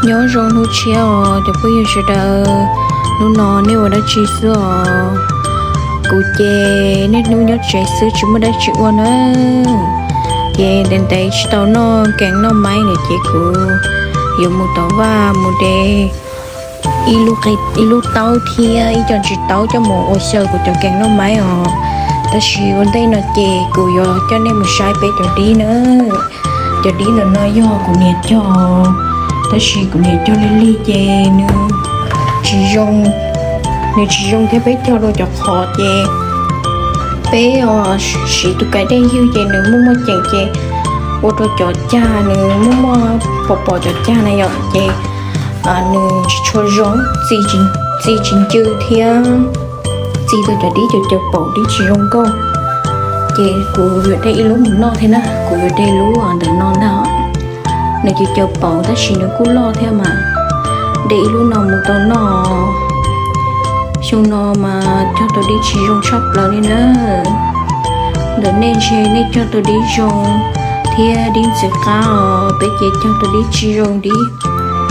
Nyob zoo hnub tshiab os cov phooj ywg sawv daws, hnub no nej ua dab tsi xwb os? Kuv ces niaj hnub nyob tsev xwb tsis muaj dab tsi ua na. Ces ntev ntev tsis tau noj kees noj maib lawm ces kuv yuav mus tom vaj mus de ib lub taub thiab ib co ntsis taub coj mus ua xyaw kuv cov kees noj maib os. Tab sis ua ntej no ces kuv yuav coj nej mus saib peb cov dib na. Cov dib ntawm no yog kuv niam cog, tab sis kuv niam cog lig lig ces nws tsis zoo, nws tsis zoo thiab peb cog rau cov qhov ces peb siv tus kais dej ywg ces nws muaj muaj ceem ces ua rau cov cag nws muaj muaj pos pos cov cag na yom ces nws tsis tshua zoo, txi tsis ncw thiab txi tau cov dib caws caws paum dib tsis zoo nkauj. Ces kuv yuav de ib lub mus noj thiab na, kuv yuav de lub ntawm no ntag. Nws caws caws paum tab sis nws kuj loj thiab mas, de ib lub no mus tau noj. Xyoo no mas cog tau dib tsis zoo tshaj plaws li na. Ntawm nej ntshe nej cog tau dib zoo thiab dib ntxim qab os, peb ces cog tau dib tsis zoo dib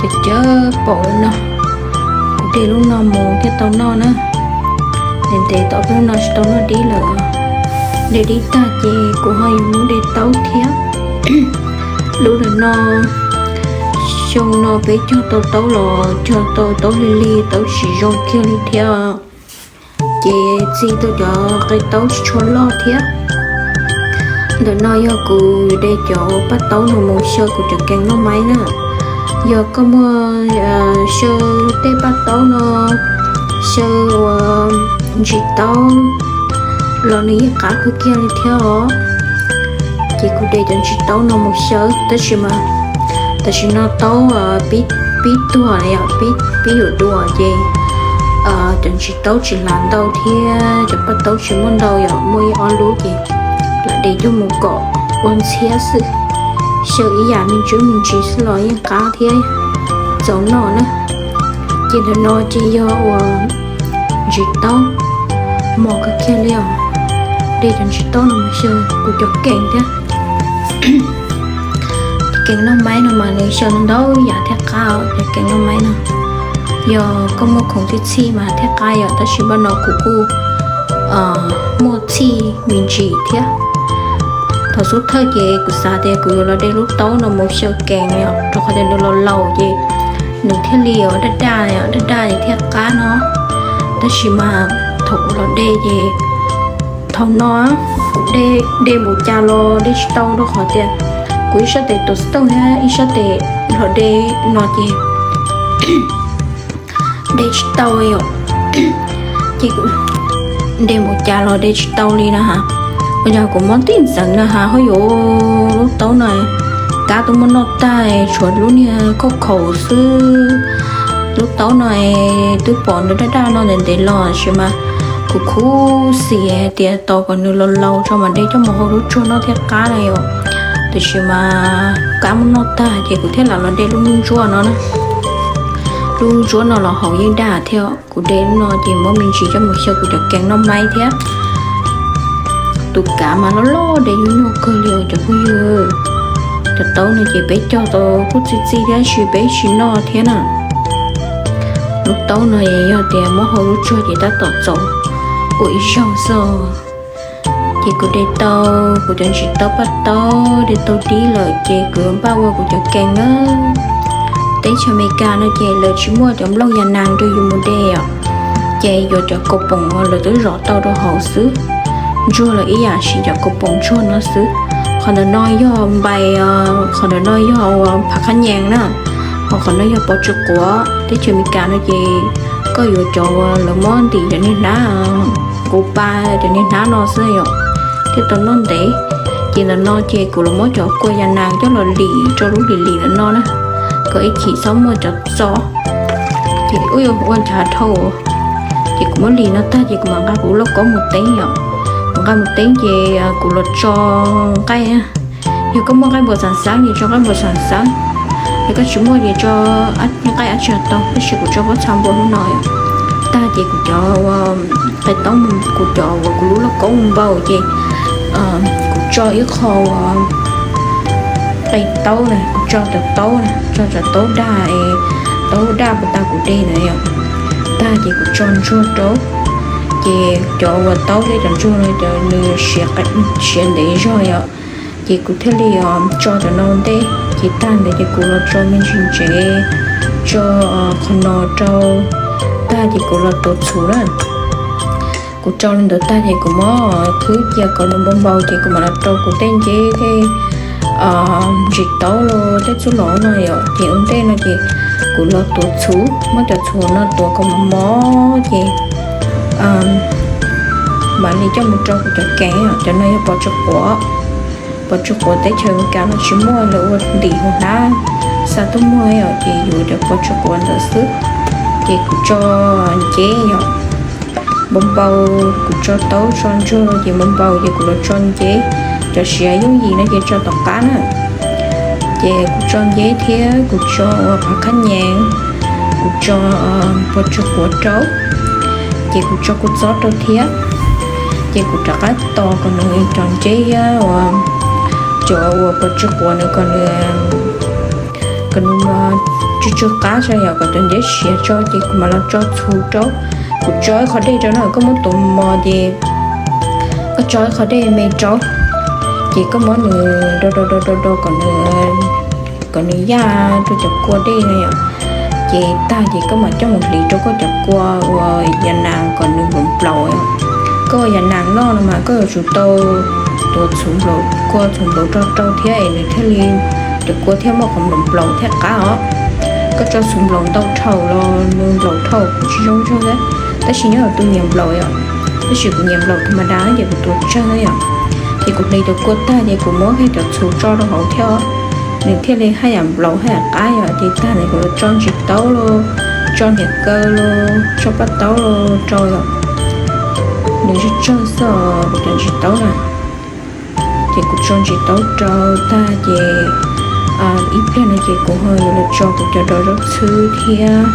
cawv cawv paum li no. Kuv de lub no mus thiaj tau noj na. Ntev ntev tom lub no tsis tau noj dib lawm. De dib tag ces kuv ho yuav mus de taub thiab. Lub ntawm no, xyoo no peb cog tau taub los cog tau taub lig lig, taub tsis zoo kiag li thiab. Ces txi tau cov qe taub tsis tshua loj thiab. Ntawm no yog kuv de cov paj taub no mus xyaw kuv cov kees noj maib na. Yog koj muaj xyaw tej paj taub no, xyaw ua ntsis taub los nws yeej qab kawg kiag li thiab os. Ces kuv de cov ntsis taub no mus xyaw tab sis mas tam sim no taub pib tuag, pib yuav dua ces cov ntsis taub tsis hlav ntau thiab cov paj taub tsis muaj ntau, yog muaj ib ob lub ces lam de coj mus kom ua ntxhiab xwb. Xyaw ib yam me ntsis me ntsis xwb los yeej qab thiab txaus noj na. Ces ntawm no ces yog ua ntsis taub mos kawg kiag li os. De cov ntsis taub no mus xyaw kuv cov kees thiab. Kees noj maib no mas nws xyaw ntau yam thiaj qab os, cov kees noj maib no. Yog koj muaj khoom txhij txhij mas thiaj qab yom, tab sis npaj no kuv kuj muaj txhij me ntsis thiab. Thaum xub thawj ces kuv xav tias kuv yuav los de lub taub no mus xyaw kees yom, rau qhov tias nws laus laus ces nws thiaj li daj daj, daj daj es thiaj qab no. Tab sis mas thaum kuv los de ces thaum no kuv de, de npaum cas los de tsis tau rau qhov tias kuv ib sab tes tuav xov tooj thiab ib sab tes los de no ces de tsis tau yom. Ces kuv de npaum cas los de tsis tau li na has. Ua cas kuv mob tib ntxeev na has, ho yuav lub taub no kab twb muab noj tag tshuav lub niag khauj khaum xwb. Lub taub no twb pom nws daj daj no ntev ntev los tab sis mas kuv khuv xim hais tias tos kom nws laus laus tso mam de coj mus hau lub tsuag noj thiaj qab na yom. Tab sis mas kab muab noj tag ces kuv thiaj lam los de lub ntsuab no na. Lub ntsuab no los haus yeej daj thiab. Kuv de lub no ces muab me ntsis coj mus xyaw kuv cov kees noj maib thiab. Tus kav mas loj loj de nyuaj nyuaj kawg li cov phooj ywg. Cov taub no ces peb cog tau kuj txi txi thiab sis peb tsis noj thiab na. Lub taub no yog tias muab hau lub tsuag ces tab tom txaus ua ib zaug xwb. Ces kuv de tau kuv cov ntsis taub paj taub, de tau dib lawm ces kuv npaj ua kuv cov kees na. Teb chaws Amelikas no ces lawv tsis muaj cov nplooj ya nas rau yus mus de os. Ces yuav cov kaus poom uas lawv twb zov tau rau hauv xwb. Ntsuag los ib yam siv cov kaus poom ntsuag no xwb. Qhov ntawm no yog npais, qhov ntawm no yog ua phav qhab nyees na. Ho qhov no yog pov tsw quav. Teb chaws Amelikas no ces koj yuav cov uas lawv muab ntim cov niag hnab, quv pa cov niag hnab no xwb yom, thiaj tau noj ntev. Ces ntawm no ces kuv los muab cov kua ya nas coj los lim rau lub lim lim ntawm no na, kom ib chim txhob muaj cov txo. Ces ua nchav dhau. Ces kuv muab lim no tag ces kuv mam nqa kuv lauj kaub mus teeb yom. Kuv nqa mus teeb ces kuv los tso nqaij. Yog koj muaj nqaij npua xav xav ces tso nqaij npua xav xav, yog koj tsis muaj ces tso nqaij dab tsi los tau, tab sis kuv tso pob txha npua hnub no. Tag ces kuv cov qe taub, kuv cov uas kuv lub lauj kaub mus npau ces kuv tso ib qho uas Taub na, kuv tso cov taub na, tso cov taub daj, taub daj puas tag kuv de na yom. Tag ces kuv tso ntsuag rau, ces cov uas taub thiab cov ntsuag no cov nws siav ntev zog yom, ces kuv thiaj li tso cov no ntej. Ces tag ntawd ces kuv los tso me ntsis ntsev, tso qhov no rau. Tag ces kuv los tuav txhuv na. Kuv tso li ntawd tag ces kuv muab khwb cia kom nws npau npau ces kuv mam los rau kuv tej nceb tej ntsis taub los tej txuj lom no yom. Ces ua ntej no ces kuv los tuav txhuv, muab cov txhuv no tuav kom mos mos ces mam li coj mus rau kuv cov kev. Cov no yog pos tsw quav, pos tsw quav teb chaws Amelikas no tsis muaj, lawv ua ntim hauv hnab xa tuaj muag yom, ces yuav cov pos tsw quav ntawd xwb. Ces kuv tso nceb yom, npau npau, kuv tso taub tso ntsuag no ces npau npau ces kuv los tso nceb, cov siav yooj yim no ces tso tom qab na. Ces kuv tso nceb thiab kuv tso ua qhov khab nyees, kuv tso pos tsw quav rau, ces kuv tso kua txob rau thiab. Ces kuv rov qab tos kom nws cov nceb thiab uas cov uas pos tsw quav nws kom nws kom nws tsw tsw qab tso yom, kom cov nceb siav tso ces kuv mam los tso txhuv rau. Kuv tso ib qho dej rau no, koj muab tuav mos ces koj tso ib qho dej me rau, ces koj muab nws do do do do do kom nws, kom nws yaj rau cov kua dej no yom. Ces tag ces koj mam coj mus hliv rau koj cov kua uas yav nas kom nws nplaum nplaum. Koj ua yav nas noj no mas koj yuav tsum tau tuav txhuv nplaum, kua txhuv nplaum rau rau thiab es nws thiaj li, cov kua thiaj muaj qhov nplaum nplaum thiab qab os. Koj tso txhuv nplaum ntau dhau los nws nplaum dhau kuj tsis zoo zog thiab. Tab sis nyob tus nyiam nplaum yom, tab sis kuv nyiam nplaum tha ma da ces kuv tuav tsawg yom. Ces kuv hliv cov kua tag ces kuv muab kiag cov txhuv tso rau hauv thiab, nws thiaj li haj yam nplaum haj yam qab yom. Ces tag ntawd kuv tso ntsis taub los, tso hniav kaw los, tso paj taub los rau yom. Nws tsawg tsawg xwb os, kuv cov ntsis taub na. Ces kuv tso ntsis taub rau tag ces ib pliag no ces kuv ho yuav los tso kuv cov dos zaub txhwb thiab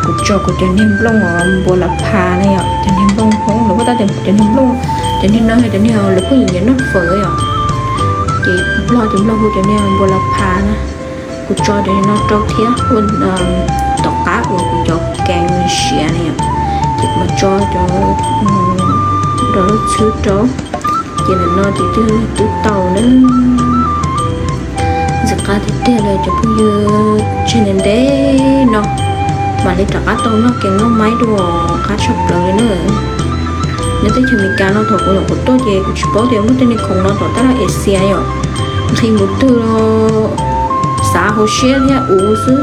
kuv tso kuv cov niag nplooj os, npua la pha na yom, cov niag nplooj Hmoob lawv pheej tab tias cov niag nplooj, cov niag no yog cov niag lawv pheej nyiam noj fawm yom. Ces Nplog ces Nplog hu cov niag npua la pha na. Kuv tso cov niag no rau thiab ua tom qab uas kuv cov kev siav na yom. Ces kuv mam tso cov dos zaub txhwb rau. Ces nim no ces twb twb tau na. Ntxim qab tiag tiag li cov phooj ywg, tseg ntev ntev no mam li rov qab tau noj kev noj maib dua, qab tshaj plaws li na. Nyob teb chaws Amelikas no thaum kuv nyuam qhuav tuaj ces kuv tsis paub tias muaj tej niag khoom no tom tab laj Asia yom. Nqhis mus twg los xav hauv siab thiab ua xwb.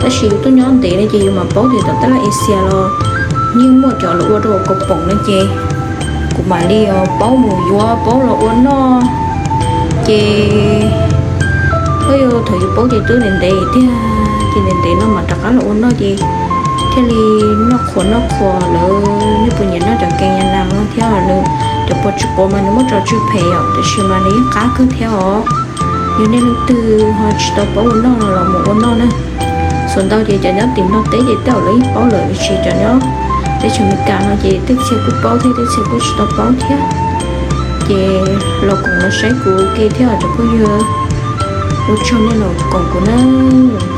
Tab sis yus tuaj nyob ntev no ces yus mam paub tias tom tab laj Asia los yeej muaj cov lawv ua rau kaus poom no ces kuv mam li paub mus yuav paub los ua noj. Ces yog thaum yus paub ces twb ntev ntev tiag, ces ntev ntev no mam rov qab los ua noj ces thiaj li noj qhuas noj qhuas lawv. Nej puas nyiam noj cov kev yav nas no thiab? Nws cov pos tsw quav mas nws muab tso tsw phem yom, tiam sis mas nws yeej qab kawg thiab os. Yog nej leej twg ho tsis tau paub ua noj no los mus ua noj na. Xuas ntau ces cov nyob tim Nplog teb ces tej zaum lawv yeej paub lawm, tiam sis cov nyob teb chaws Amelikas no ces tej txhia kuj paub thiab tej txhia kuj tsis tau paub thiab. Ces los koom los saib kuv ua ke thiab cov phooj ywg. Ua tsaug nej los koom kuv nawb.